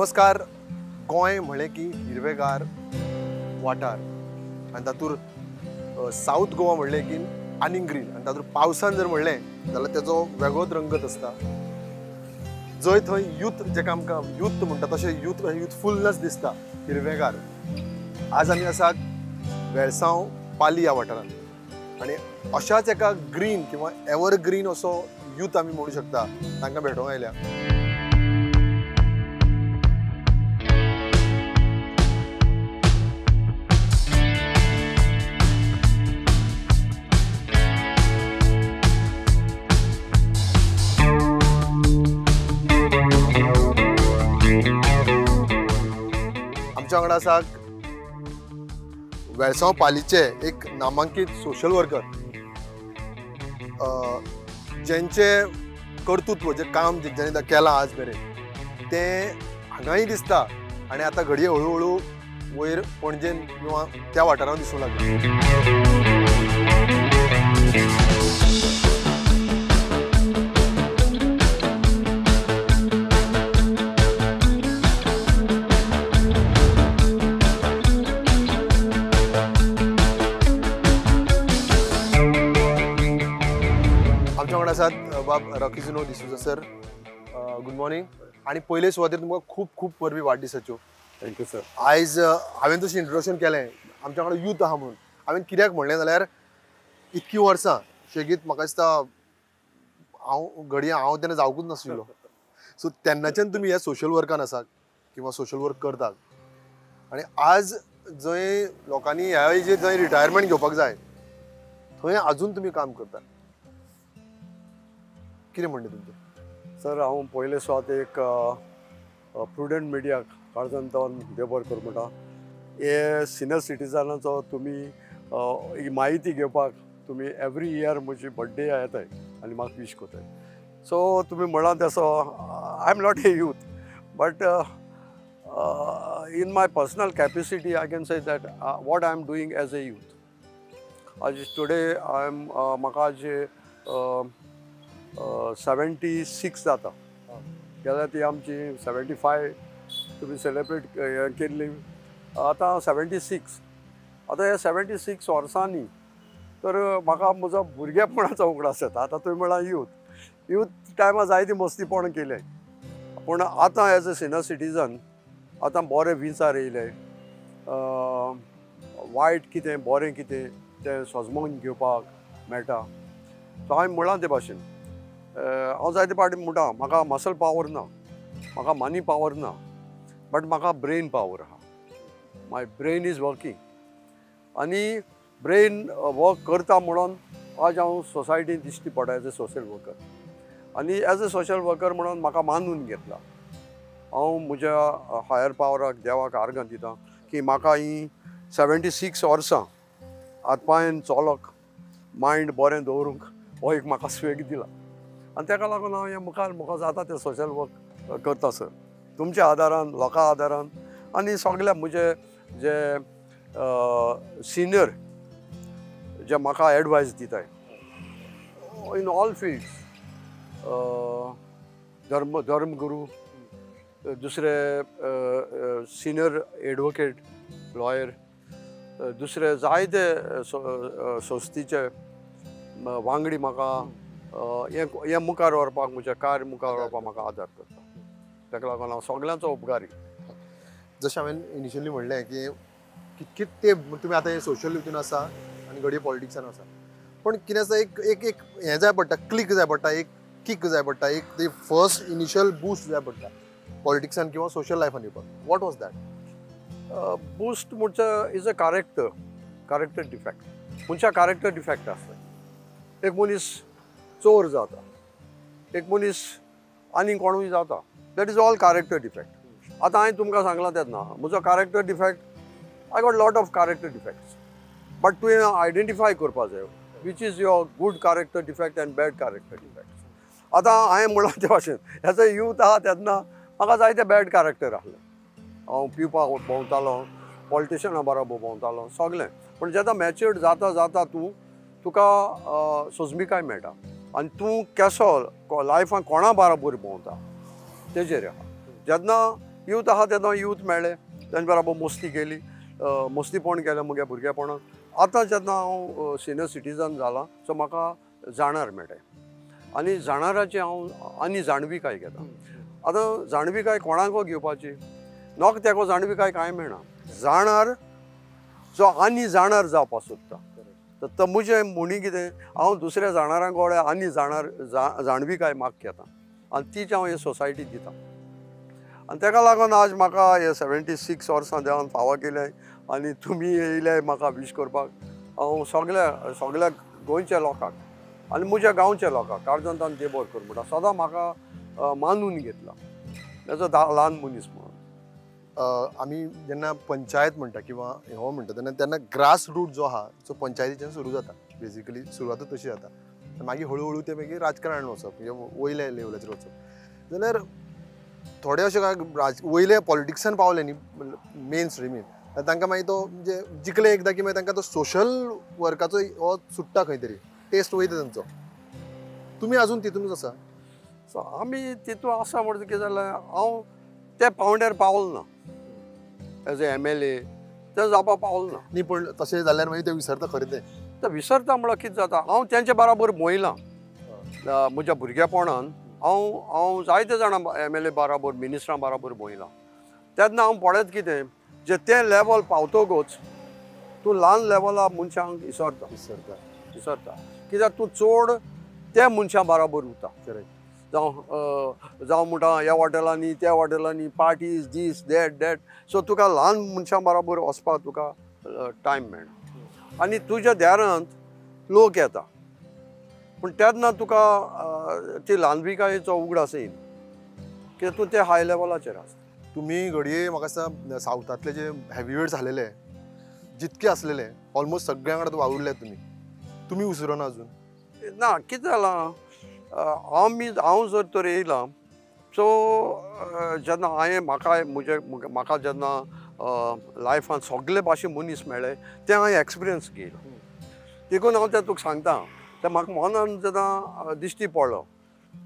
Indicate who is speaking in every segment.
Speaker 1: नमस्कार. गोंय म्हळें की हिरवेगार वाठार आनी तातूंत सावथ गोवा म्हणलें की आनीक ग्रीन आनी तातूंत पावसान जर म्हणलें जाल्यार तेजो वेगळोच रंगत आसता. जंय थंय यूथ जेका आमकां यूथ म्हणटा तशें यूथ युथफुलनेस दिसता हिरवेगार. आज आमी आसात वेळसांव पाली ह्या वाठारांत आनी अशाच एका ग्रीन किंवा एवरग्रीन असो यूथ आमी म्हणू शकता तांकां भेटोवंक आयल्या. आमच्या वांगडा आसा वेळसांव पालीचे एक नामांकीत सोशल वर्कर जेंचे कर्तृत्व जे काम जेंच्यांनी केलां आज मेरेन तें हांगाय दिसता आनी आतां घडये हळू हळू वयर पणजेन किंवा त्या वाठारांत दिसूंक लागलां. आसात बाब रॉकिजिनो डिसोजा सर, गुड मॉर्निंग. आनी पयले सुवातेर तुमकां खूब खूब परबी वाडदिसाच्यो.
Speaker 2: Thank you sir.
Speaker 1: आयज हांवें तशें इंट्रोडक्शन केलें आमच्या वांगडा यूथ आहा म्हणून हांवें कित्याक म्हणलें जाल्यार इतकी वर्सां शेगीत म्हाका दिसता हांव घडये हांव तेन्ना जावकूच नाशिल्लो. सो तेन्नाच्यान तुमी ह्या सोशल वर्कान आसात किंवा सोशल वर्क करतात आनी आज जंय लोकांनी ह्या एजीर जंय रिटायरमेंट घेवपाक जाय थंय आजून तुमी काम करतात. कितें म्हणणें तुमचें?
Speaker 2: सर, हांव पयले सुवात एक प्रुडंट मिडियाक काळजान देव बरें करूं म्हणटा. हे सिनियर सिटीजनाचो तुमी म्हायती घेवपाक तुमी एवरी इयर म्हजी बड्डे येताय आनी म्हाका विश करताय. सो तुमी म्हणलां तसो I am not a youth but in my personal capacity I can say that what I am doing as a youth. आज टुडे I am म्हाका आज 76 जाता. गेल्या ती आमची 75 तुमी सेलेब्रेट केल्ली, आतां 76. आतां ह्या 76 वर्सांनी तर म्हाका म्हजो भुरगेपणाचो उगडास येता. आतां तुमी म्हळ्यार यूथ यूथ टायमार जायती मस्तीपण केलें पूण आतां एज अ सिनियर सिटीजन आतां बरे विचार येयले, वायट कितें बरें कितें तें सजमोवन घेवपाक मेळटा. सो हांवें म्हळां ते भाशेन हांव जायते फावटी म्हणटा म्हाका मसल पावर ना, म्हाका मनी पावर ना, बट म्हाका ब्रेन पावर आहा. माय ब्रेन is working आनी ब्रेन वर्क करता म्हणून आज हांव सोसायटीन दिश्टी पडटा एज अ सोशल वर्कर. आनी एज अ सोशल वर्कर म्हणून म्हाका मानून घेतला. हांव म्हज्या हायर पावराक देवाक आर्गां दिता की म्हाका ही 76 वर्सां हात पांयन चलक मायंड बरें दवरूंक हो एक म्हाका स्वेग दिला आनी तेका लागून हांव हें मुखार म्हाका जाता तें सोशल वर्क करता सर. तुमच्या आदारान, लोकां आदारान आनी सगल्या म्हजे जे सिनियर जे म्हाका एडवायस दिताय इन ऑल फिल्ड्स, धर्मगुरू, दुसरे सिनियर एडवोकेट लॉयर, दुसरे जायते संस्थेचे वांगडी म्हाका हें मुखार व्हरपाक म्हजें कार्य मुखार व्हरपाक म्हाका आदार करता. ताका लागून हांव सगल्यांचो उपकारी.
Speaker 1: जशें हांवें इनिशियली म्हणलें की कितकें ते तुमी आतां हें सोशल हितून आसा आनी घडये पॉलिटिक्सान आसा, पूण कितें आसा एक एक एक हें जाय पडटा, क्लिक जाय पडटा, एक किक जाय पडटा, एक ती फर्स्ट इनिशियल बूस्ट जाय पडटा पॉलिटिक्सान किंवा सोशल लायफान येवपाक. What was that
Speaker 2: boost? म्हणजे is a character defect. मनशा कॅरेक्टर डिफेक्ट आसता. एक मनीस चोर जाता, एक मनीस आनी कोणूय जाता, that is all character defect. आतां हांवें तुमकां सांगलां तेन्ना म्हजो character defect, I got lot of character defects, but तुवें आयडेंटिफाय करपा जाय which is your good character defect and bad character defect. आतां हांवें म्हणलां ते भाशेन एज अ यूथ आहा तेन्ना म्हाका जायते बॅड कॅरेक्टर आसलें. हांव पिवपाक भोंवतालो, पॉलिटिशना बरोबर भोंवतालो सगळें. पूण जेन्ना मॅच्युर्ड जाता जाता तूं तुका सोजमिकाय मेळटा आनी तूं केसो लायफान कोणा बरोबर भोंवता तेजेर आहा. जेन्ना यूथ आहा तेन्ना यूथ मेळ्ळे तेंचे बराबर मस्ती केली मस्तीपण केलें म्हज्या भुरगेपणान. आतां जेन्ना हांव सिनियर सिटीजन जालां सो म्हाका जाणार मेळटा आनी जाणाराची हांव आनी जाणविकाय घेता. आतां जाणविकाय कोणाको घेवपाची नोक तेको जाणविकाय कांय मेळना. जाणार जो आनी जाणार जावपाक सोदता तर म्हजें म्हणी कितें हांव दुसऱ्या जाणारां कडेन आनी जाणार जाणविकाय माग घेता आनी तीच हांव हे सोसायटीक दिता. आनी तेका लागून आज म्हाका हे 76 वर्सां देवान फावो केलें आनी तुमी येयले म्हाका विश करपाक. हांव सगळ्या सगळ्या गोंयच्या लोकांक आनी म्हज्या गांवच्या लोकांक कारजंतान देव बरें कर म्हणटा सदां म्हाका मानून घेतला एज अ ल्हान मनीस म्हणून.
Speaker 1: आमी जेन्ना पंचायत म्हणटा किंवा हो म्हणटा तेन्ना तेन्ना ग्रास रूट जो आहा जो पंचायतीच्यान सुरू जाता बेजिकली सुरवातूच तशी जाता मागीर हळू हळू ते मागीर राजकारणान वचप म्हणजे वयल्या लेवलाचेर वचप. जाल्यार थोडे अशे काय वयले पॉलिटिक्सान पावले न्ही मेन स्ट्रिमीन तांकां मागीर तो म्हणजे जिखले एकदां की मागीर तांकां तो सोशल वर्काचो हो सुट्टा खंय तरी टेस्ट वयता तांचो. तुमी अजून तितूनच आसा?
Speaker 2: सो आमी तितून आसा म्हणटा कितें जालें हांव त्या पावंड्यार पावलो ना एज ए MLA तें जावपाक पावलो ना.
Speaker 1: न्ही पण तशें जाल्यार मागीर ते विसरता खरें तें.
Speaker 2: ते विसरता म्हळ्यार कितें जाता हांव तेंचे बराबर मोयलां म्हज्या भुरगेपणान हांव हांव जायते जाणां MLA बराबर मिनिस्टरां बराबर भोंवलां तेन्ना हांव पळयत कितें जे तें लेवल पावतकूच तूं ल्हान लेवला मनशांक विसरता
Speaker 1: विसरता
Speaker 2: विसरता कित्याक तूं चड त्या मनशां बराबर उरता. जावं जावं म्हणटा ह्या हॉटेलांनी त्या हॉटेलांनी parties this that that so तुका ल्हान मनशां बराबर वचपाक तुका टायम मेळना आनी तुज्या दारांत लोक येता पूण तेन्ना तुका ती ल्हानविकायेचो उगडास येयना कित्याक तूं ते हाय लेवलाचेर आसता.
Speaker 1: तुमी घडये म्हाका दिसता सावथांतले जे हेवीवेट झालेले जितके आसलेले ऑलमोस्ट सगळ्यां कडेन वावुरले तुमी तुमी उसरोना अजून?
Speaker 2: ना कितें जालां आमी हांव जर तर येयलां सो जेन्ना हांवें म्हाका म्हजे म्हाका जेन्ना लायफान सगळे भाशे मनीस मेळ्ळे तें हांवें एक्सपिरियन्स घेयला देखून हांव तें तुका सांगता तें म्हाका मनान जेन्ना दिश्टी पडलो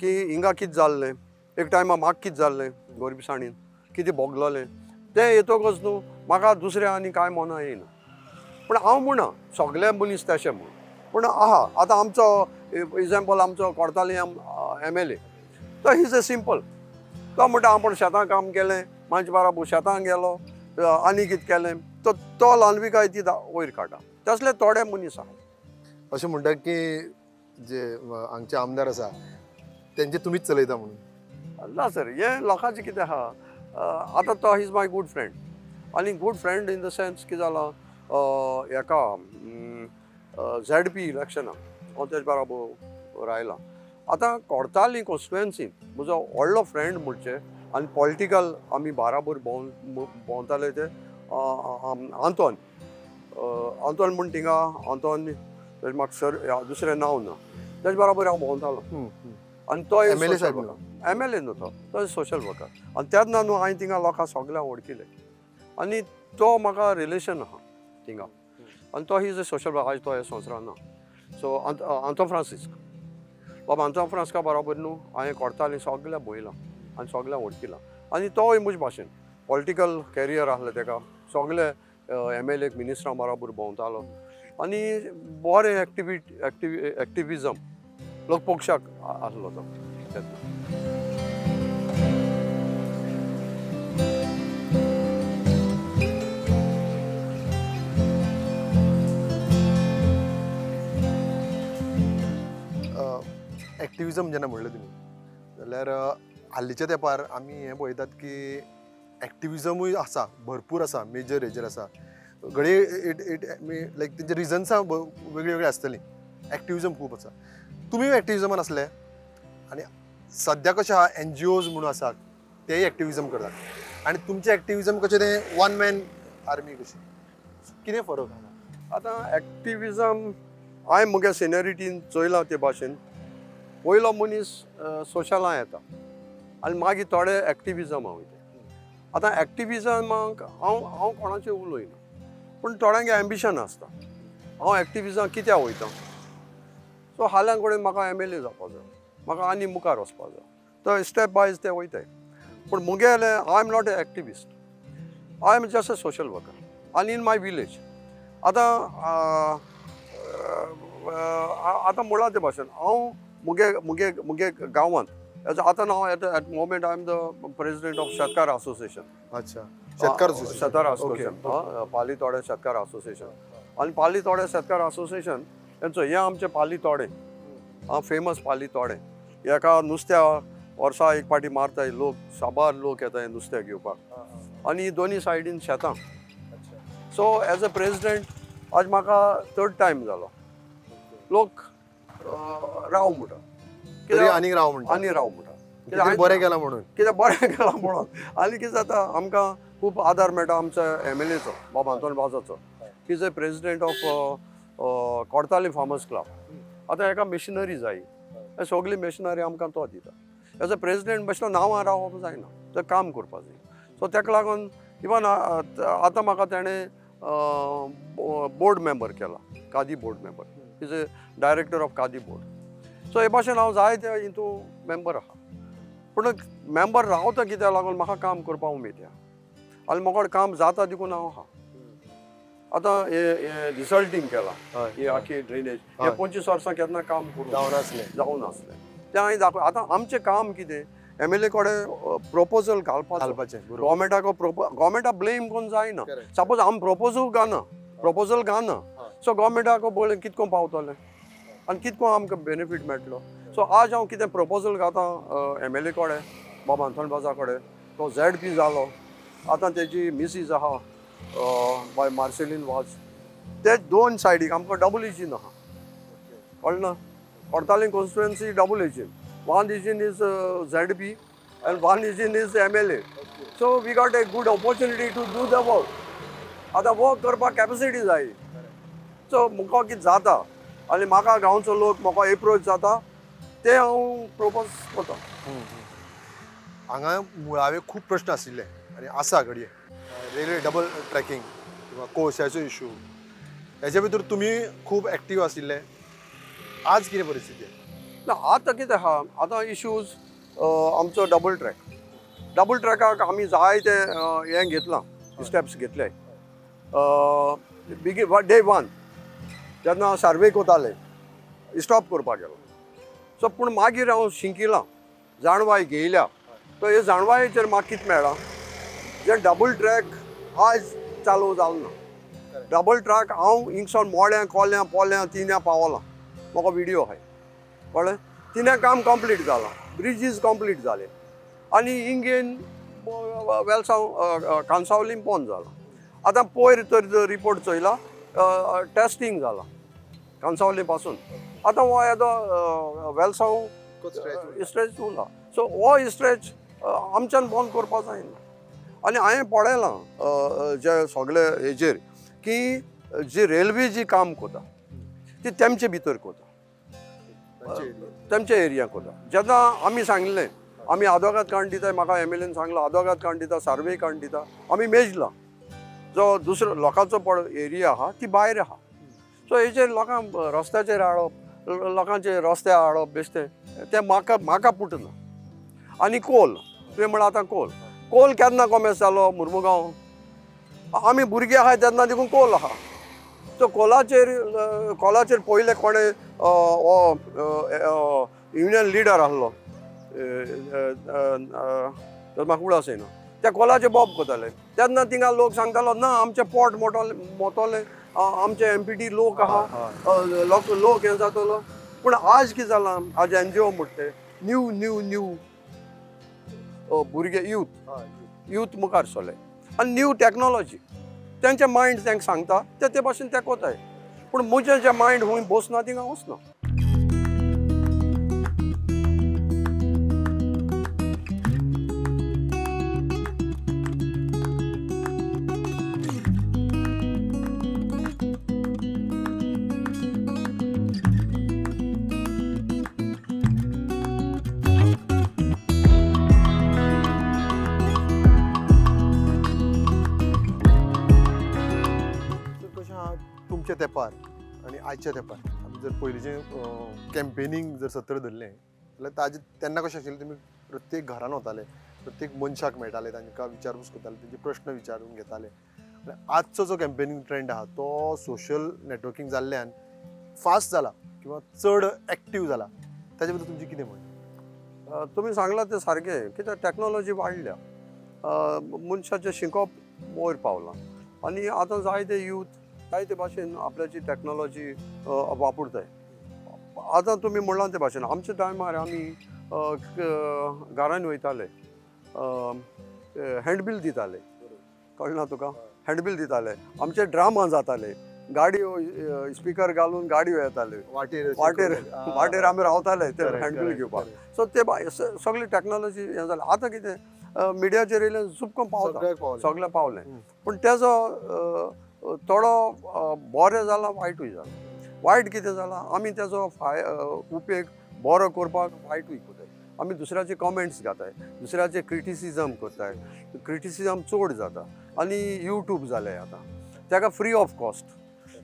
Speaker 2: की हिंगा कितें जाल्लें एक टायमार म्हाका कितें जाल्लें गरिबसाणीन कितें भोगलोलें तें येतकच न्हू म्हाका दुसऱ्या आनी कांय मना येयना. पूण हांव म्हणा सगळे मनीस तशें म्हूण पूण आहा आतां आमचो एग्जाम्पल आमचो कोर्ताली MLA तो is a simple तो म्हणटा आपूण शेतां काम केलें मांचे बाराबर शेतां गेलो आनी कितें केलें तो तो ल्हानविकाय ती वयर काडटा तसले थोडे मनीस आहा.
Speaker 1: अशें म्हणटा की जे हांगचे आमदार आसा तेंचे तुमीच चलयता म्हणून?
Speaker 2: ना सर हें लोकांचें कितें आहा आतां तो is my good friend आनी good friend in the sense कितें जालां हेका ZP इलेक्शनाक हांव तेजे बराबर आयलां. आतां कोर्ताली कॉन्स्टिट्युएन्सीन म्हजो व्हडलो फ्रेंड म्हणचे आनी पॉलिटिकल आमी बाराबर भोंवताले ते आंतोन आंतोन म्हण थिंगा आंतोन तेजें म्हाका सर दुसरें नांव ना तेजे बराबर हांव भोंवतालो आनी तो
Speaker 1: MLA सायब
Speaker 2: MLA न्हू तो तो सोशल वर्कर आनी तेन्ना न्हू हांवें थिंगा लोकांक सगळ्यांक वळखिले आनी तो म्हाका रिलेशन आहा थिंगा आनी तो is a social worker आयज तो हे संवसारान ना. सो आंतोन फ्रांसिस्क बाबा आंतोन फ्रांसिस्का बराबर न्हू हांवें कोर्ताली सगळ्या भोयलां आनी सगळ्यांक वळखिलां आनी तोय म्हजे भाशेन पॉलिटिकल कॅरियर आसलें तेका सगळे MLA मिनिस्टरां बराबर भोंवतालो आनी बरें एक्टिविजम लोकपक्षाक आसलो तो तेन्ना.
Speaker 1: एक्टिविजम जेन्ना म्हणलें तुमी जाल्यार हालींच्या तेंपार आमी हें पळयतात की एक्टिविजमूय आसा भरपूर आसा मेजर हेजेर आसा घडये it it लायक तेंचे रिजन्सां वेगळीं वेगळीं आसतलीं. एक्टिविजम खूब आसा. तुमी एक्टिविजमान आसले आनी सद्या कशें आहा NGOs म्हणून आसात तेय एक्टिविजम करतात आनी तुमचें एक्टिविजम कशें तें वन मॅन आर्मी कशी कितें फरक आहा?
Speaker 2: आतां एक्टिविजम हांवें म्हज्या सिनियरिटीन चोयलां ते भाशेन पयलो मनीस सोशलां येता आनी मागीर थोडे एक्टिविजमा वयता. आतां एक्टिविजमाक हांव हांव कोणाचें उलयना पूण थोड्यांक एम्बिशन आसता हांव एक्टिविजम कित्याक वयता सो हाल्यां कडेन म्हाका MLA जावपा जाय म्हाका आनी मुखार वचपा जाय तो स्टेप बाय ते वयताय. पूण मुगेलें I am not a activist, I am just a social worker आनी इन my village. आतां आतां म्हणलां ते भाशेन हांव मुगे मुगे मुगे गांवांत आतां हांव at moment I am the president of Shetkar association.
Speaker 1: अच्छा, शेतकार
Speaker 2: शेतकार असोसिएशन, पाली तोडे शेतकार असोसिएशन. आनी पाली तोडे शेतकार असोसिएशन तेंचो हें आमचें पाली तोडे फेमस पाली तोडे एका नुस्त्या वर्सा एक पाटी मारता लोक, साबार लोक येता हें नुस्तें घेवपाक आनी दोनी सायडीन शेतां. सो एज अ प्रेजिडेंट आज म्हाका थर्ड टायम जालो लोक राव म्हणटा,
Speaker 1: कित्याक आनीक राव म्हणटा,
Speaker 2: आनी राव म्हणटा
Speaker 1: कित्याक बरें केलां म्हणून,
Speaker 2: कित्याक बरें केलां म्हणून. आनी कितें जाता आमकां खूब आदार मेळटा आमच्या एमएलएचो बाब Anton वाजाचो, he is a president of Cortalim farmers club. आतां हेका मशिनरी जाय, सगळी मशिनरी आमकां तो दिता. एज अ प्रेजिडेंट बेश्टो नांवां रावप जायना, तें काम करपाक जाय. सो ताका लागून इवन आतां म्हाका तेणें बोर्ड मेंबर केला, Khadi board member, is a director of Khadi board. So हे भाशेन हांव जायते हितू मेंबर आहा. पूण मेंबर रावता कित्याक लागून म्हाका काम करपाक उमेद आहा आनी म्हाका काम जाता देखून हांव आहा. आतां हे रिसल्टींग केलां, हे आखी ड्रेनेज हे 25 वर्सां केन्ना काम करूं
Speaker 1: जावनासलें
Speaker 2: जावनासलें तें हांवें दाखय. आतां आमचें काम कितें एमएलए कडेन प्रोपोजल घालपाचें, गोवोरमेंटाक गोवोरमेंटाक ब्लेम करून जायना. सपोज आमी प्रोपोजल घालना, प्रोपोजल घालना, सो गोवोरमेंटाक पळय कितको पावतलें आनी कितको आमकां बेनिफीट मेळटलो. सो आज हांव कितें प्रोपोजल घालता एमएलए कडेन, बाब आंतोन वाजा कडेन, तो झेड पी जालो, आतां तेजी मिसीज आहा बाय मार्सेलीन वाज, ते दोन सायडीक आमकां डबल इंजीन आहा, कळ्ळें ना. Cortalim constituency double engine, one engine is ZP and one engine is MLA. So we got a good opportunity to do the work. आतां वर्क करपाक कॅपेसिटी जाय. सो म्हाका कितें जाता आनी म्हाका गांवचो लोक म्हाका एप्रोच जाता तें हांव प्रोपोज करता.
Speaker 1: हांगा मुळावे खूब प्रश्न आशिल्ले आनी आसा घडये, रेल्वे डबल ट्रॅकिंग किंवा कोळशाचो इशू, हेच्या भितर तुमी खूब एक्टीव आशिल्ले. आज कितें परिस्थिती
Speaker 2: ना आतां कितें आहा, आतां इश्यूज आमचो डबल ट्रॅक, डबल ट्रॅकाक आमी जायते हें घेतलां, स्टेप्स घेतले. बिगी डे वन जेन्ना सर्वे कोताले स्टॉप करपाक गेलो. सो पूण मागीर हांव शिंकिलां, जाणवाय घेयल्या, तो हे जाणवायेचेर म्हाका कितें मेळ्ळां जे डबल ट्रॅक आज चालू जालो ना. डबल ट्रॅक हांव हिंगसोन मोड्यां कोल्यां पोल्यां तिन्या पावलां, म्हाका विडियो आहाय, कळ्ळें. तिन्या काम कंप्लीट जालां, ब्रिजीस कंप्लीट जाले आनी हिंगेन वेलसांव कांसावलीम बंद जालां. आतां पयर तर रिपोर्ट चोयला, टेस्टींग जालां कांसावली पासून, आतां हो येदो वेलसांव स्ट्रेच उरला. सो हो स्ट्रेच आमच्यान बंद करपाक जायना. आनी हांवें पळयलां जे सगळे हेजेर की जी रेल्वे जी काम करता ती तेमचे भितर करता, तेमच्या एरिया करता. जेन्ना आमी सांगलें आमी आदोगाद काडून दिता, म्हाका एमएलएन सांगलां आदोगाद काडून दिता, सर्वे काडून दिता, आमी मेजलां जो दुसरो लोकांचो पळ एरिया आहा ती भायर आहा. सो हेचेर लोकांक रस्त्याचेर हाडप, लोकांचे रस्ते हाडप बेश्टें तें म्हाका म्हाका पुटना. आनी कोल तुवें म्हणलां आतां कोल, कोल केन्ना कोमेस जालो मुर्मुगांव, आमी भुरगीं आहाय तेन्ना देखून कोल आहा. सो कोलाचेर कोलाचेर पयलें कोणें युनियन लिडर आहलो म्हाका उडास येयना, त्या कोलाचे बॉब करताले तेन्ना थिंगा लोक सांगतालो ना आमचें पोट मोटोलें मोतोलें, आमचे एमपीटी लोक आहा, लोक लोक हें जातलो. पूण आज कितें जालां, आज एनजीओ म्हणटा न्यू न्यू न्यू भुरगे यूथ यूथ मुखार सरले आनी न्यू टॅक्नोलॉजी तेंचे मायंड तांकां सांगता ते ते भाशेन ते कोताय. पूण म्हजें जें मायंड खूंय बसना थिंगा वचना.
Speaker 1: तेंपार आनी आयच्या तेंपार आमी जर पयलींचें कॅम्पेनींग जर सत्र धरलें जाल्यार ताजे तेन्ना कशें आशिल्लें, तुमी प्रत्येक घरान वताले, प्रत्येक मनशाक मेळटाले, तांकां विचारपूस करताले, तेंचे प्रश्न विचारून घेताले. आजचो जो कॅम्पेनिंग ट्रेंड आहा तो सोशल नेटवर्किंग जाल्ल्यान फास्ट जाला किंवा चड एक्टीव जाला, ताजे बद्दल तुमचें कितें म्हणणें?
Speaker 2: तुमी सांगलां तें सारकें, कित्याक टॅक्नोलॉजी वाडल्या, मनशाचें शिकप वयर पावलां आनी आतां जायते यूथ जायते भाशेन आपल्याची टॅक्नोलॉजी वापरताय. आतां तुमी म्हणलां ते भाशेन आमच्या टायमार आमी घरान वयताले, हँडबील दिताले, कळना तुका, हँडबील दिताले, आमचे ड्रामा जाताले, गाडयो स्पिकर घालून गाडयो येताल्यो, वाटेर वाटेर वाटेर आमी रावताले ते हँडबील घेवपाक. सो ते सगळी टॅक्नोलॉजी हें जालें. आतां कितें मिडियाचेर येयलें, चुपको पावता, सगळें पावलें, पूण तेजो थोडो बरें जाला, वायटूय जाला. वायट कितें जालां, आमी तेजो उपेग बरो करपाक वायटूय करताय, आमी दुसऱ्याचे कमेंट्स घाताय, दुसऱ्याचे क्रिटिसिजम करताय, क्रिटिसिजम चड जाता. आनी यूट्यूब जालें आतां ताका फ्री ऑफ कॉस्ट.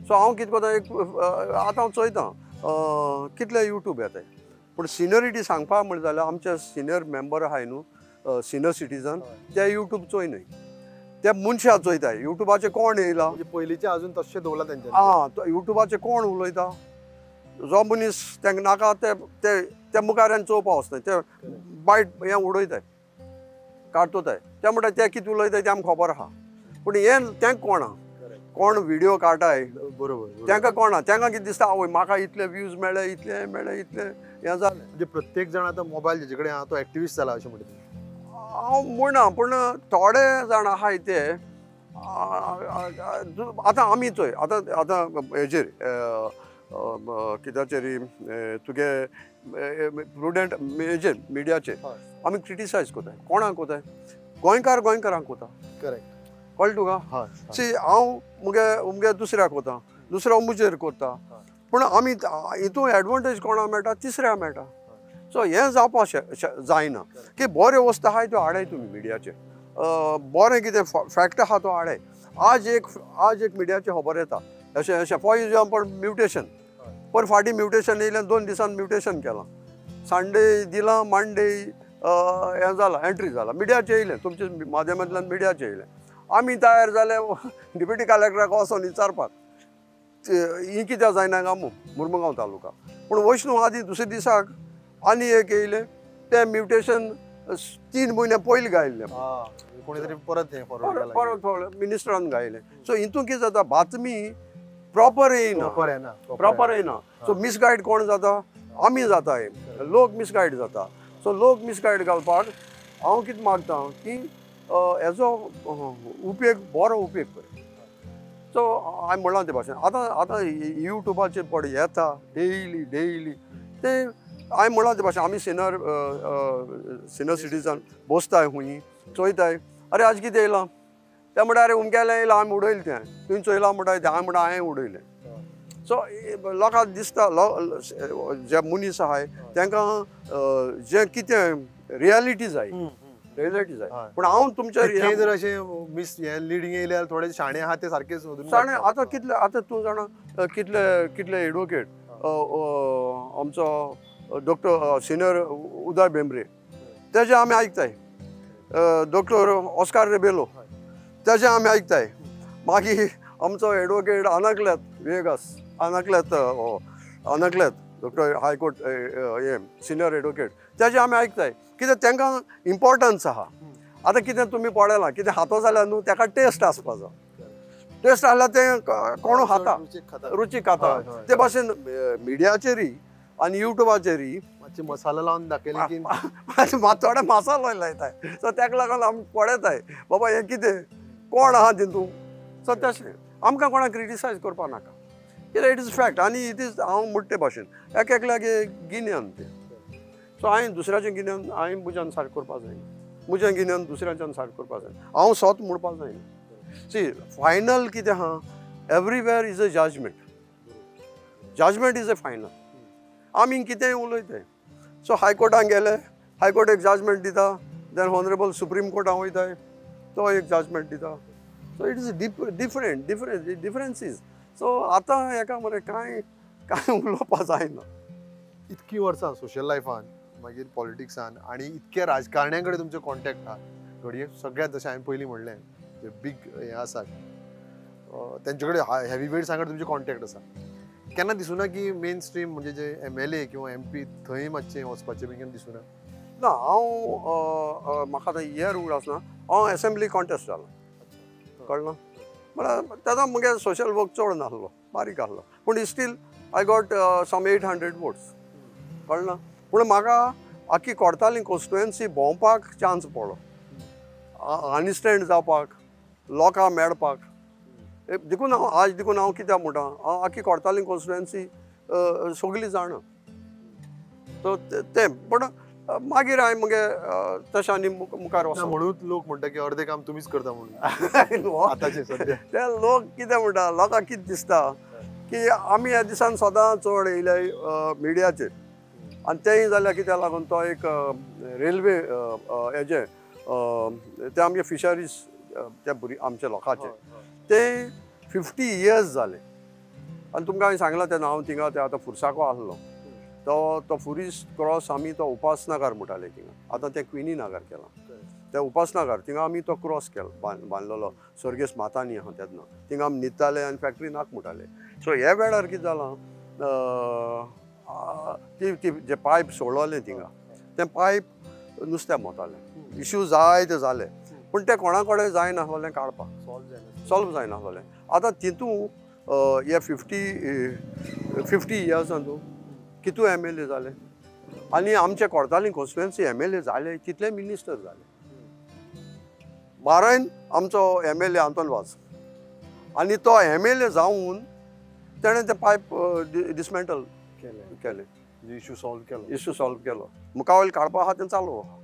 Speaker 2: सो हांव कितें करता, एक आतां हांव चोयतां कितले यूट्यूब येताय, पूण सिनियरिटी सांगपाक म्हणलें जाल्यार आमचे सिनियर मेंबर आहाय न्हू, सिनियर सिटीजन, ते यूट्यूब चोय न्हय, ते मनशां चोयताय यूट्यूबाचेर कोण येयला,
Speaker 1: पयलींचे अजून तशें दवरलां तेंच्यांनी.
Speaker 2: आं, यूट्यूबाचेर कोण उलयता, जो मनीस तांकां नाका ते ते मुखार चोवपा वचनाय, ते बायट हें उडयताय, काडटोताय, ते म्हणटा ते कितें उलयताय तें आमकां खबर आहा, पूण हें तें कोण आहा, कोण व्हिडियो काडटाय,
Speaker 1: बरोबर,
Speaker 2: तांकां कोण आहा, तांकां कितें दिसता, आवय म्हाका इतले व्यूज मेळ्ळे, इतले मेळ्ळे, इतले हें जालें.
Speaker 1: म्हणजे प्रत्येक जाण आतां मोबायल जेचे कडेन आहा तो एक्टिविस्ट जाला अशें म्हणटा.
Speaker 2: हांव म्हणना, पूण थोडे जाण आहाय ते आतां आमी चोय, आतां आतां हेजेर कित्याचेर तुगे प्रुडंट हेजेर मिडियाचेर आमी क्रिटिसायज करताय, कोणाक करताय, गोंयकार गोंयकारांक करता,
Speaker 1: करेक्ट,
Speaker 2: कळ्ळें तुका. सी हांव मुगे मुगे दुसऱ्याक करता, दुसरो मुजेर करता, पूण आमी हितून एडवांटेज कोणाक मेळटा, तिसऱ्याक मेळटा. सो हें जावपाक जायना की बऱ्यो वस्तू आहाय त्यो हाडाय तुमी मिडियाचेर, बरें कितें फॅक्ट आहा तो हाडाय. आज एक मिडियाचेर खबर येता अशें अशें, फॉर एग्जाम्पल म्युटेशन, पर फाटीं म्युटेशन येयलें, 2 दिसान म्युटेशन केलां, संडे दिलां, मंडे हें जालां, एंट्री जालां, मिडियाचेर येयलें, तुमच्या माध्यमांतल्यान मिडियाचेर येयलें. आमी तयार जाले डिप्युटी कलेक्टराक वचोन विचारपाक ही कित्याक जायना काय म्हूण मुर्मुगांव तालुका, पूण वैष्णव आदी दुसऱ्या दिसाक आनी एक येयलें, तें म्युटेशन 3 म्हयने पयलीं गायिल्लें,
Speaker 1: कोणी तरी परत
Speaker 2: परत मिनिस्टरान गायलें. सो हितून कितें जाता, बातमी प्रॉपर येयना, प्रॉपर येयना. सो मिसगायड कोण जाता, आमी जाता, लोक मिसगायड जाता. सो लोक मिसगायड घालपाक हांव कितें मागता की हेजो उपेग बरो उपेग कर. सो हांवें म्हणलां ते भाशेन आतां आतां यूट्यूबाचेर पड येता डेली डेली ते, हांवें म्हणलां ते भाशेन आमी सिनियर सिनियर सिटीजन बसताय हुंय चोयताय, अरे आज कितें येयलां, ते म्हणटा अरे उमकेलें येयलां, आमी उडयलें तें, तुवें चोयलां म्हणटा, हांवें म्हणटा हांवें उडयलें. सो लोकांक दिसता, जे मनीस आहाय तांकां जें कितें रियलिटी जाय, रियलिटी जाय. पूण हांव तुमच्या
Speaker 1: जर अशें मिस हें लिडींग येयल्यार थोडे शाणे आहा ते सारके सोदून
Speaker 2: शाणे. आतां कितले, आतां तूं जाणा कितले कितले एडवोकेट, आमचो डॉक्टर सिनियर उदय भेंब्रे तेजें आमी आयकताय, डॉक्टर ऑस्कार रेबेलो तेजें आमी आयकताय, मागीर आमचो एडवोकेट आनाकल्यात वेगास आनाकल्यात आनाकल्यात डॉक्टर हायकोर्ट हे सिनियर एडवोकेट तेजें आमी आयकताय, कित्याक तांकां इम्पोर्टन्स आहा. आतां कितें तुमी पळयलां, कितें हातो जाल्यार न्हू ताका टेस्ट आसपा जाय, टेस्ट आसल्यार तें कोण खाता, रुचीक खाता. ते भाशेन मिडियाचेरय आनी यूट्यूबाचेरय
Speaker 1: मातशे मसालो लावन दाखयले की
Speaker 2: थोडे मसालो लायताय. सो ताका लागून आमी पळयताय बाबा हें कितें, कोण आहा तितून. सो तशें आमकां कोणाक क्रिटिसायज करपाक नाका, कित्याक it is fact आनी it is, हांव म्हणटा ते भाशेन एक एकल्याक गिन्यान तें. सो हांवें दुसऱ्याचें गिन्यान हांवें म्हज्यान सारकें करपाक जायना, म्हजें गिन्यान दुसऱ्याच्यान सारकें करपाक जायना, हांव स्वत म्हणपाक जायना. सी फायनल कितें आहा, everywhere is a judgement, judgement is a final. आमी कितेंय उलयताय. सो हायकोर्टान गेले, हायकोर्ट एक जजमेंट दिता, देन ऑनरेबल सुप्रीम कोर्टान वयताय, तो एक जजमेंट दिता. So it is different different differences. So आतां हेका मरे कांय कांय उलोवपा जायना.
Speaker 1: इतकी वर्सां सोशल लायफान मागीर पॉलिटिक्सान आनी इतक्या राजकारण्यां कडेन तुमचे कॉन्टॅक्ट आहा, घडये सगळ्यात जशें हांवें पयलीं म्हणलें जे बीग हें आसात तेंचे कडेन हेवी वेट सांगड तुमचे कॉन्टॅक्ट आसा, केन्ना दिसुना की मेन स्ट्रीम म्हणजे जे MLA किंवा MP थंय मातशें वचपाचें बी केन्ना दिसुना?
Speaker 2: ना, हांव म्हाका आतां इयर उगडास ना, हांव एसेंब्ली कॉन्टेस्ट जालो, कळ्ळें ना? म्हळ्यार तेन्ना म्हगे सोशल वर्क चड नासलो, बारीक आसलो, पूण still I got some 800 votes, कळ्ळें ना? पूण म्हाका आख्खी कोडताली कॉन्स्टिट्युएन्सी भोंवपाक चान्स पडलो, अंडरस्टँड जावपाक, लोकांक मेळपाक. देखून हांव आज देखून हांव कित्याक म्हणटा, हांव आख्खी कोडताली कॉन्स्टिट्युएन्सी सगळी जाणा. सो तें पूण मागीर हांवें मगे तशें आनी मुखार वचूं.
Speaker 1: म्हणून लोक म्हणटा की अर्दें काम तुमीच करता म्हणून आतांचे सद्या
Speaker 2: ते लोक कितें म्हणटा, लोकांक कितें दिसता की आमी ह्या दिसान सदां चड येयले मिडियाचेर, आनी तेंय जाल्यार कित्याक लागून तो एक रेल्वे हेजें तें आमगे फिशरीज त्या भुरग्यां आमच्या लोकांचें तें 50 इयर्स जालें. आनी तुमकां हांवें सांगलां तेन्ना हांव थिंगा ते आतां फुरसाको आसलो तो तो फुरीस क्रॉस आमी तो उपासनगर म्हणटाले थिंगा, आतां तें क्विनी नगर केलां, ते उपासनगर थिंगा आमी तो क्रॉस केलो बांदलेलो, स्वर्गेस मातानी आहा तेन्ना थिंगा आमी न्हिदताले आनी फॅक्टरी नाक म्हणटाले. सो ह्या वेळार कितें जालां, ती ती जे पायप सोडलें थिंगा तें पायप नुस्त्या मोतालें, इश्यू जायते जाले, पूण तें कोणा कडेन जायनासलें काडपाक, सॉल्व जायनासलें. आतां तितू हे 50 इयर्सान तूं कितू MLA जाले आनी आमचे कोडताली कॉन्स्टिट्युएन्सी MLA जाले, तितले मिनिस्टर जाले. बारायन आमचो MLA Anton Vaz, आनी तो MLA जावन तेणें तें पायप डिसमेंटल केलें,
Speaker 1: इश्यू सॉल्व केलो,
Speaker 2: इश्यू सॉल्व केलो. मुखावयल काडपा आहा तें चालू आहा,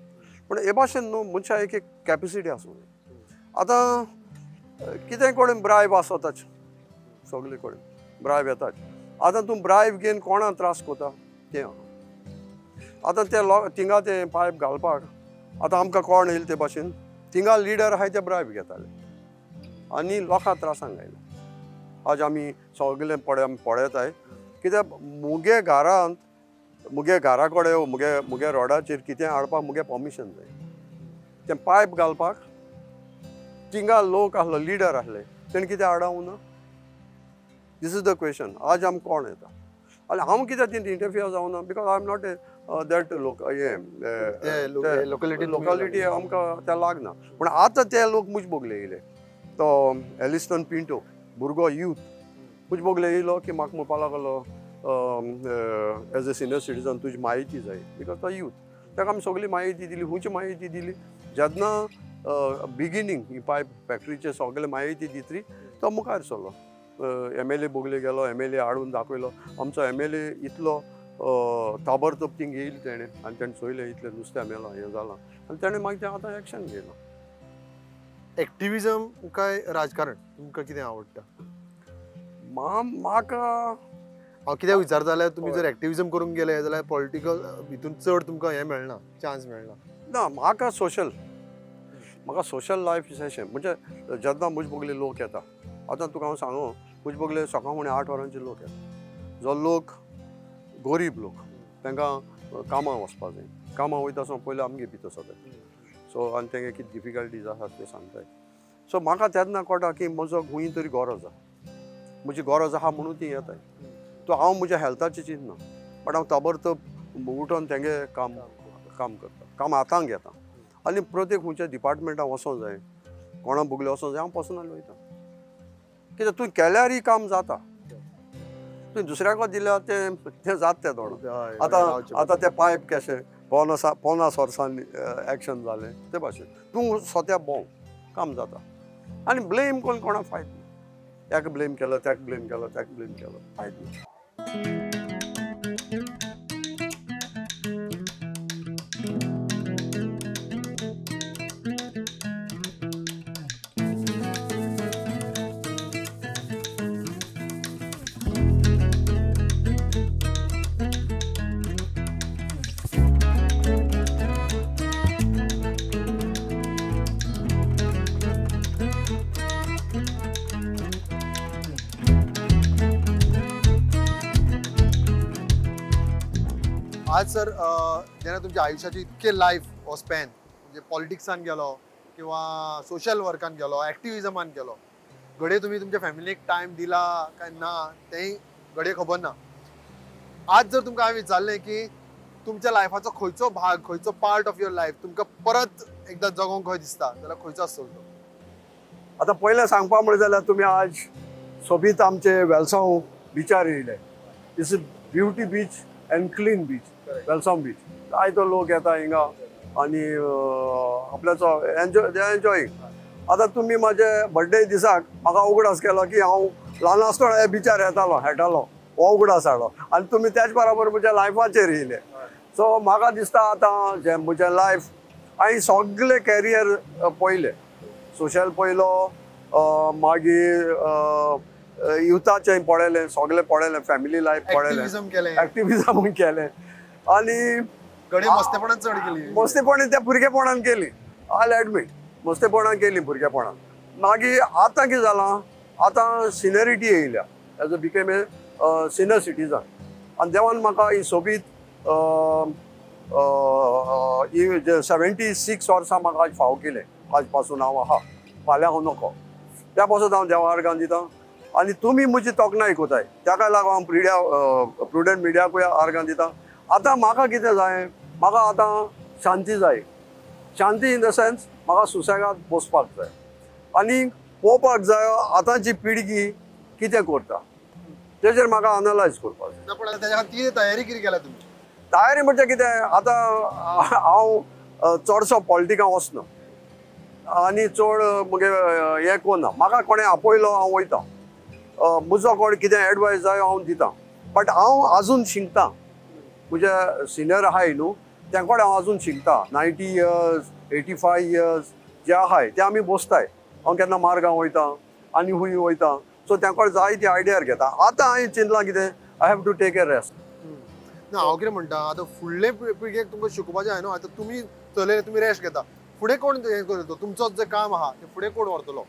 Speaker 2: पूण हे भाशेन न्हू मनशा एक एक कॅपेसिटी आसूं जाय. आतां कितें कडेन ब्रायब आसताच, सगळे कडेन ब्रायब येताच. आतां तूं ब्रायब घेवन कोणा त्रास कोता तें आहा. आतां ते लोक थिंगा तें पायप घालपाक आतां आमकां कोण येयले ते भाशेन थिंगा लिडर आहाय ते ब्रायब घेताले आनी लोकां त्रासांक आयले. आज आमी सगळे पळयताय कित्याक मुगे घरांत मुगे घरा कडेन मुगे मुगे रोडाचेर कितें हाडपाक मुगे परमिशन जाय, तें पायप घालपाक थिंगा लोक आसलो लिडर आसले तेणें कितें हाडावं ना? This is the question. आज आमकां कोण येता आनी हांव कित्याक तितून इंटरफियर जावना, because I am not a that लोक हें लोकलिटी आमकां तें लागना. पूण आतां ते लोक मुज बोगले येयले, तो एलिस्टन पिंटो भुरगो यूथ मुज बोगले येयलो की म्हाका म्हणपाक लागलो एज अ सिनियर सिटीजन तुजी म्हायती जाय, because तो यूथ, ताका आमी सगळी म्हायती दिली. खंयची म्हायती दिली, जेन्ना बिगिनींग ही पायप फॅक्टरीचे सगळे म्हायती दितली तो मुखार सरलो, MLA बोगले गेलो, MLA हाडून दाखयलो, आमचो MLA इतलो ताबडतोब थिंग येयलो तेणें आनी तेणें चोयलें इतलें नुस्तें मेलां हें जालां आनी तेणें मागीर तें आतां एक्शन घेयलां.
Speaker 1: एक्टिविजम काय राजकारण तुमकां कितें आवडटा?
Speaker 2: म्हाका
Speaker 1: हांव कित्याक विचारता जाल्यार तुमी जर एक्टिविजम करूंक गेले जाल्यार पॉलिटिकल हितून चड तुमकां हें मेळना, चान्स मेळना.
Speaker 2: ना, म्हाका सोशल, म्हाका सोशल लायफ अशें म्हणजे जेन्ना म्हजे बगले लोक येता, आतां तुका हांव सांगू म्हजे बगले सकाळ फुडें 8 वरांचे लोक येता, जो लोक गरीब लोक तांकां कामां वचपा जाय, कामां वयता आसतना पयलीं आमगे भितर सगळें, सो आनी तेंगे कितें डिफिकल्टीज आसात ते सांगताय. सो म्हाका तेन्ना कळटा की म्हजो खंय तरी गरज आहा, म्हजी गरज आहा म्हणून ती येताय. तो हांव म्हज्या हेल्थाचें चिंतना, बट हांव ताबडतोब उठोन तेंगे काम काम करता, काम हातांक घेता आनी प्रत्येक खंयच्या डिपार्टमेंटान वचोंक जाय, कोणा बुगले वचोंक जाय, हांव पर्सनल वयता. कित्याक तूं केल्यारय काम जाता, तुवें दुसऱ्याक दिल्यार तें तें जाता तें थोडो. आतां आतां तें पायप कशें 50 वर्सांनी एक्शन जालें ते भाशेन तूं स्वता भोंव काम जाता आनी ब्लेम करून कोणाक फायदो ना, हेका ब्लेम केलो तेका ब्लेम केलो तेका ब्लेम केलो, फायदो ना.
Speaker 1: आज सर जेन्ना तुमच्या आयुष्याचे इतके लायफ हो स्पॅन म्हणजे पॉलिटिक्सान गेलो किंवा सोशल वर्कान गेलो, एक्टिविजमान गेलो, घडये तुमी तुमच्या फॅमिलीक टायम दिला काय ना तेंय घडये खबर ना. आज जर तुमकां हांवें विचारलें की तुमच्या लायफाचो खंयचो भाग, खंयचो पार्ट ऑफ your life तुमकां परत एकदां जगोंक खंय दिसता जाल्यार खंयचो आसतलो तो?
Speaker 2: आतां पयलें सांगपा म्हणलें जाल्यार तुमी आज सोबीत आमचे वेलसांव बिचार येयले. It's a beauty beach and clean beach, Velsao beach. जायतो लोक येता हिंगा आनी आपल्याचो एन्जॉय, they enjoying. आतां तुमी म्हाजे बर्थडे दिसाक म्हाका उगडास केलो की हांव ल्हान आसतना हे बिचार येतालो, खेळटालो, हो उगडास हाडलो आनी तुमी त्याच बराबर म्हज्या लायफाचेर येयले. सो म्हाका दिसता आतां जें म्हजें लायफ हांवें सगळें कॅरियर पळयलें, सोशल पळयलो, मागीर युथाचें पळयलें, सगळें पळयलें, फॅमिली लायफ पळयलें, एक्टिविजम केलें आनी
Speaker 1: मस्तेपणान चड केली,
Speaker 2: मस्तेपणान त्या भुरगेपणान केली, I admit मस्तेपणान केली भुरगेपणान. मागीर आतां कितें जालां, आतां सिनियरिटी येयल्या, as a became a senior citizen आनी देवान म्हाका ही सोबीत 76 वर्सां म्हाका आज फाव केलें. आज पासून हांव आहा, फाल्यां हांव नको, त्या पासून हांव देवा आर्गां दितां आनी तुमी म्हजी तोखणाय कोताय, ताका लागून हांव प्रुडंट मिडियाकूय आर्गां दितां. आतां म्हाका कितें जाय, म्हाका आतां शांती जाय. शांती इन the sense म्हाका सुसेगाद बसपाक जाय आनी पळोवपाक जाय आतांची पिळगी कितें करता तेजेर म्हाका अनलायज करपाक जाय.
Speaker 1: पूण तेज्या खातीर तयारी कितें केल्या तुमी?
Speaker 2: तयारी म्हणजे कितें, आतां हांव चडसो पॉलिटिकां वचना आनी चड म्हगे हें करना. म्हाका कोणें आपयलो हांव वयता, म्हजो कोण कितें एडवायस जाय हांव दितां, बट हांव आजून शिकतां. म्हजे सिनियर आहाय न्हू तें कडेन हांव आजून शिकतां. 90 इयर्स 85 इयर्स जे आहाय ते आमी बसताय. हांव केन्ना मार्गां वयता आनी खूंय वयता, सो तें कडेन जाय ती आयडियार घेता. आतां हांवें चिंतलां कितें, I have to take a rest.
Speaker 1: ना हांव कितें म्हणटा, आतां फुडले पिळगेक तुमकां शिकोवपाचें आहा न्हू, आतां तुमी चलयले, तुमी रेस्ट घेता, फुडें कोण हें करतलो? तुमचो जें काम आहा तें फुडें कोण व्हरतलो?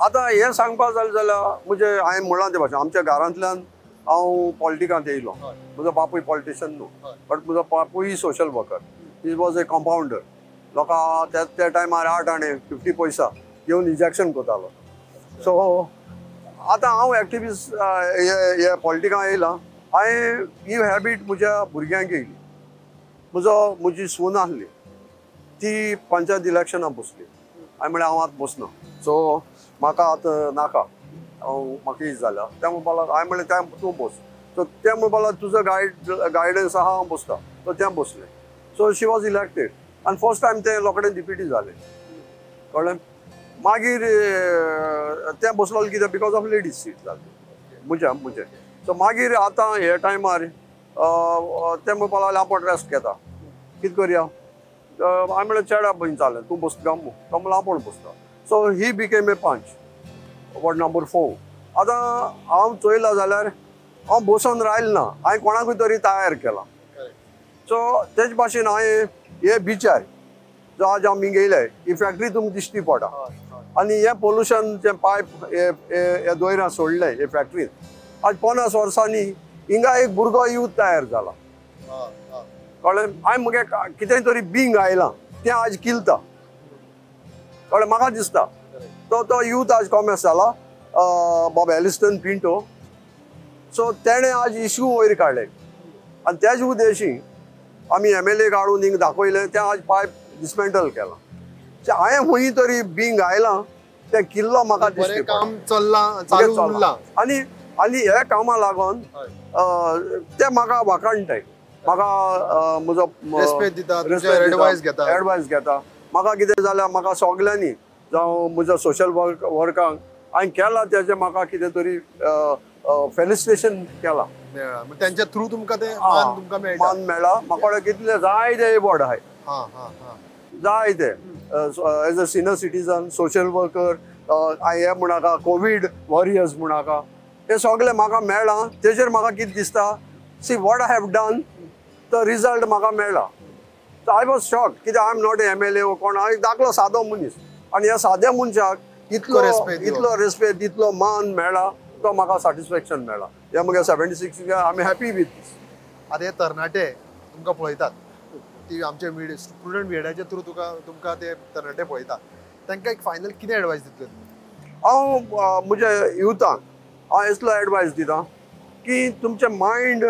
Speaker 2: आतां हें सांगपाक जालें जाल्यार म्हणजे हांवें म्हणलां ते भाशेन आमच्या घरांतल्यान हांव पॉलिटिकांत येयलो. म्हजो बापूय पॉलिटिशन न्हू, बट म्हजो बापूय social worker, he was a compounder. लोकां त्या टायमार 8 आणे 50 पयसा घेवन इंजेक्शन करतालो. सो आतां हांव एक्टिविस्ट हे पॉलिटिकांत येयलां. हांवें ही हॅबीट म्हज्या भुरग्यांक येयली. म्हजो म्हजी सून आसली ती पंचायत इलेक्शनाक बसली. हांवें म्हणलें हांव आतां बसना, सो म्हाका आतां नाका, हांव म्हाका is जाल्या. तें म्हणपाक लागलो, हांवें म्हणलें तें तूं बस. सो तें म्हणपाक लागलो तुजो गायडन्स आहा हांव बसता. सो तें बसलें. सो शी वॉज इलेक्टेड आनी फर्स्ट टायम तें लोकां डिप्युटी जालें, कळ्ळें. मागीर तें बसलो कित्याक, because of ladies seat जाली म्हज्या म्हजें. सो मागीर आतां हे टायमार तें म्हणपाक लागलें आपूण रेस्ट घेता, कितें करया. हांवें म्हणलें चेड्या भयण जालें, तूं बसता काय मू? तो म्हणलें आपूण बसता. सो ही बिकेम ए पंच, वॉर्ड नंबर 4. आतां हांव चोयलां जाल्यार हांव बसोन रायल ना, हांवें कोणाकूय तरी तयार केलां. सो तेच भाशेन हांवें हे बिचार जो आज आमी गेले ही फॅक्टरी तुमकां दिश्टी पडटा आनी हें पोल्युशन जें पायप हे दोयरां सोडलें हे फॅक्टरीन, आज 50 वर्सांनी हिंगा एक भुरगो यूथ तयार जाला, कळ्ळें. हांवें म्हगे कितें तरी बींग आयलां तें आज किलता, कळ्ळें. म्हाका दिसता तो तो यूथ आज कॉमर्स जाला, बाब एलिस्टन पिंटो. सो तेणें आज इश्यू वयर काडले आनी त्याच उद्देशी आमी MLA काडून हिंगा दाखयलें, तें आज पायप डिसमेंटल केलां. हांवें खंय तरी बींग आयलां तें किल्लो म्हाका दिसता
Speaker 1: काम चल्लां, चालू उरलां.
Speaker 2: आनी आनी ह्या कामां लागून ते म्हाका वाखाणटाय, म्हाका म्हजो
Speaker 1: एडवायस घेता,
Speaker 2: एडवायस घेता. म्हाका कितें जाल्यार म्हाका सगल्यांनी जावं म्हज्या सोशल वर्कांक हांवें केलां तेजें म्हाका कितें तरी फेलिसिटेशन केलां,
Speaker 1: तेंच्या थ्रू तुमकां तें मान
Speaker 2: मेळ्ळा. म्हाका कितले जाय ते एवॉर्ड आहाय, जाय ते as a senior citizen, social worker, हें म्हणनाका, कोवीड वॉरियर्स म्हणनाका, हे सगळें म्हाका मेळ्ळां. तेजेर म्हाका कितें दिसता, see what I have done, तो रिजल्ट म्हाका मेळ्ळा. सो I was shock, कित्याक I am not MLA वो कोण, हांव एक धाकलो सादो मनीस आनी ह्या साद्या मनशाक इतलो इतलो रेस्पेद, इतलो मान मेळ्ळा, तो म्हाका सॅटिस्फॅक्शन मेळ्ळा. ह्या म्हगे 76 I am happy with this.
Speaker 1: आतां हे तरणाटे तुमकां पळयतात, ती आमचे मिडिया स्टुडंट मिडियाच्या थ्रू तुका तुमकां ते तरणाटे पळयतात, तांकां एक फायनल कितें एडवायस दितले तुमी?
Speaker 2: हांव म्हज्या युथांक हांव असलो एडवायस दिता की तुमचें मायंड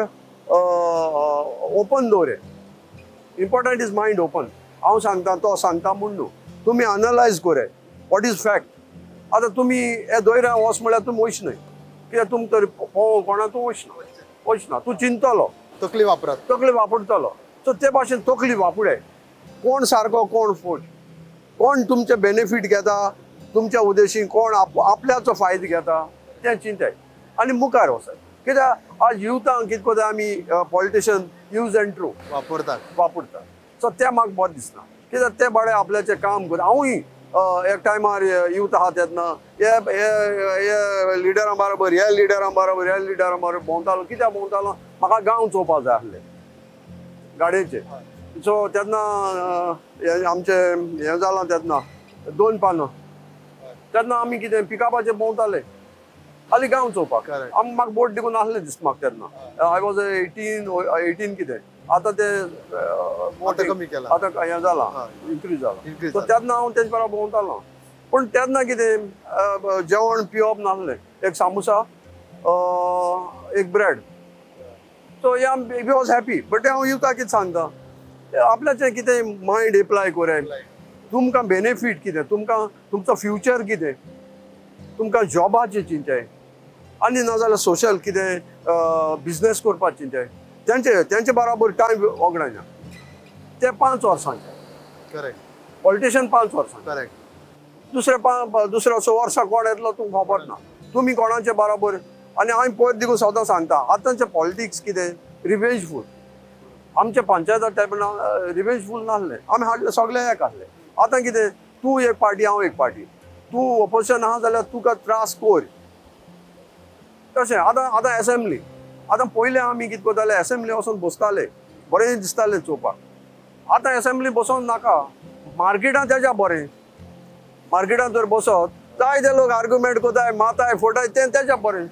Speaker 2: ओपन दवरे. Important is mind open. हांव सांगता तो सांगता म्हूण न्हू, तुमी अनलायज करे what is fact. आतां तुमी हे दोयरा वच म्हळ्यार तुमी वच न्हय, कित्याक तुमी तर पोवंक कोणा तूं वचना वचना, तूं चिंततलो,
Speaker 1: तकली वापरात,
Speaker 2: तकली वापरतलो. सो ते भाशेन तकली वापरे, कोण सारको कोण फोट, कोण तुमचे बेनिफीट घेता तुमच्या उद्देशी, कोण आपल्याचो फायदो घेता तें चिंताय आनी मुखार वचाय. कित्याक आज युथांक कितें करता आमी पॉलिटिशन यूज एंड ट्रू
Speaker 1: वापरतात
Speaker 2: वापरतात. सो तें म्हाका बरें दिसना, कित्याक ते बाळे आपल्याचें काम करता. हांवूय एक टायमार यूथ आहा तेन्ना हे लिडरां बरोबर हे लिडरां बरोबर हे लिडरां बरोबर भोंवतालो. कित्याक भोंवतालो? म्हाका गांव चोवपाक जाय आसले गाडयेचे. सो तेन्ना आमचें हें जालां तेन्ना 2 पानां, तेन्ना आमी कितें पिकअपाचेर भोंवताले खाली गांव चोवपाक. आमी म्हाका बोट देखून आसलें दिसता म्हाका तेन्ना. I was 18 कितें. आतां तें
Speaker 1: कमी केलां,
Speaker 2: आतां हें जालां, इन्क्रीज जालां. सो तेन्ना हांव तेंचे बरोबर भोंवतालो. पूण तेन्ना कितें जेवण पिवप नासलें, एक सामोसा एक ब्रेड. सो या we was happy. But हांव युथाक कितें सांगता, आपल्याचें कितें मायंड एप्लाय कोराय, तुमकां बेनिफीट कितें, तुमकां तुमचो फ्युचर कितें, तुमकां जॉबाचें चिंताय आनी नाजाल्यार सोशल कितें बिजनेस करपाक चिंताय. तेंचे तेंचे बराबर टायम वगडायना. ते 5 वर्सांचे
Speaker 1: करेक्ट
Speaker 2: पॉलिटिशन 5 वर्सां
Speaker 1: करेक्ट.
Speaker 2: दुसरे दुसऱ्या 6 वर्सां कोण येतलो तुमकां खबर ना, तुमी कोणाचे बराबर. आनी हांवें पयर देखून सदां सांगता, आतांचें पॉलिटिक्स कितें रिवेंजफूल. आमच्या पंचायता टायप रिवेंजफूल नासलें, आमी हाडले सगळे एक आसले. आतां कितें तूं एक पार्टी हांव एक पार्टी, तूं ऑपोजिशन आहा जाल्यार तुका त्रास कर तशें. आतां आतां एसेंब्ली, आतां पयलें आमी कितें करताले एसेंब्ली वचून बसताले, बरें दिसतालें चोवपाक. आतां एसेंब्ली बसोन नाका, मार्केटांत तेज्या बरें. मार्केटांत जर बसत जायते लोक आर्ग्युमेंट करताय, माताय फोटाय, तें तेज्या बरें.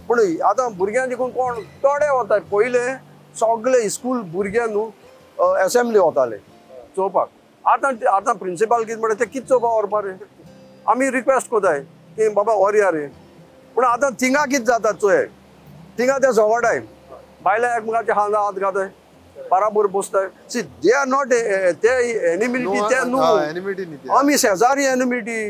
Speaker 2: पूण आतां भुरग्यांक देखून कोण थोडे वताय. पयलें सगळे स्कूल भुरगे न्हू एसेंब्ली वताले चोवपाक. आतां आतां प्रिंसिपाल कितें म्हणटा तें कितें चोवपाक व्हरपा रे, आमी रिक्वेस्ट करताय की बाबा व्हरया रे. पूण आतां थिंगा कितें जाता चोय, थिंगा ते झगडाय, बायलां एकमेकाच्या हात हात घाताय, बराबर बसताय. सी they are not ते एनिमिटी, ते न्हू आमी शेजारी एनिमिटी,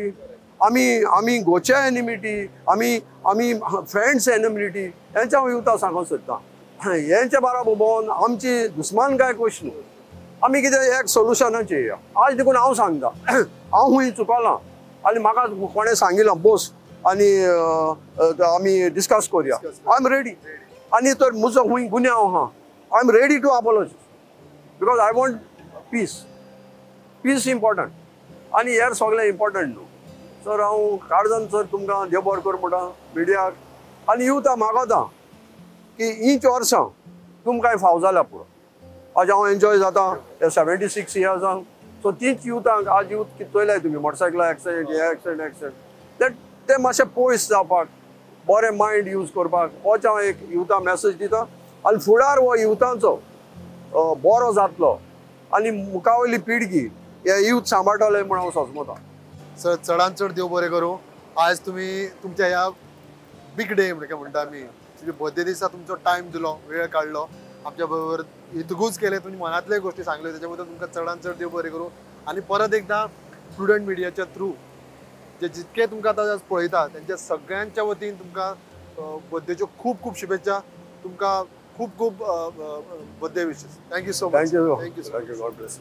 Speaker 2: आमी आमी गोचे एनिमिटी, आमी आमी फ्रेंड्स एनिमिटी. हेंचे हांव युथा सांगूंक सोदतां, हेंचे बराबर भोंवन आमची दुस्मानकाय कशी न्हू, आमी कितें एक सोल्युशनाचेर येया. आज देखून हांव सांगता, हांव खूंय चुकलां आनी म्हाका कोणें सांगिलां बस आनी आमी डिस्कस करुया, I am ready. आनी तर म्हजो खूंय गुन्यांव आहा, I am ready to apologise because I want peace. Peace important आनी हेर सगळें इम्पॉर्टंट न्हू. सर हांव काळजान सर तुमकां देव बरें कर म्हणटा मिडियाक आनी युथा मागता की हींच वर्सां तुमकां फाव जाल्या पुरो. आज हांव एन्जॉय जाता 76 इयर्सांक. सो तीच युथांक आज यूथ कितें चोयलाय तुमी, मोटरसायकला एक्सिडेंट, हे एक्सिडेंट एक्सिडेंट, ते मातशें पयस जावपाक, बरें मायंड यूज करपाक होच हांव एक युथा मॅसेज दिता. आनी फुडार हो युथांचो बरो जातलो आनी मुखावयली पिळगी हे यूथ सांबाळटले म्हूण हांव सोजमता.
Speaker 1: सर चडान चड देव बरें करूं. आज तुमी तुमच्या ह्या बीग डे म्हणटा आमी, तुमच्या बर्थडे दिसा तुमचो टायम दिलो, वेळ काडलो, आमच्या बरोबर इतकूच केलें, तुमी मनांतल्यो गोश्टी सांगल्यो, तेच्या बद्दल तुमकां चडान चड देव बरें करूं. आनी परत एकदां स्टुडंट मिडियाच्या थ्रू जे जितके तुमकां आतां पळयता तेंच्या सगळ्यांच्या वतीन तुमकां बर्थडेच्यो खूब खूब शुभेच्छा, तुमकां खूब खूब birthday wishes. Thank you so much.
Speaker 2: Thank you. God bless.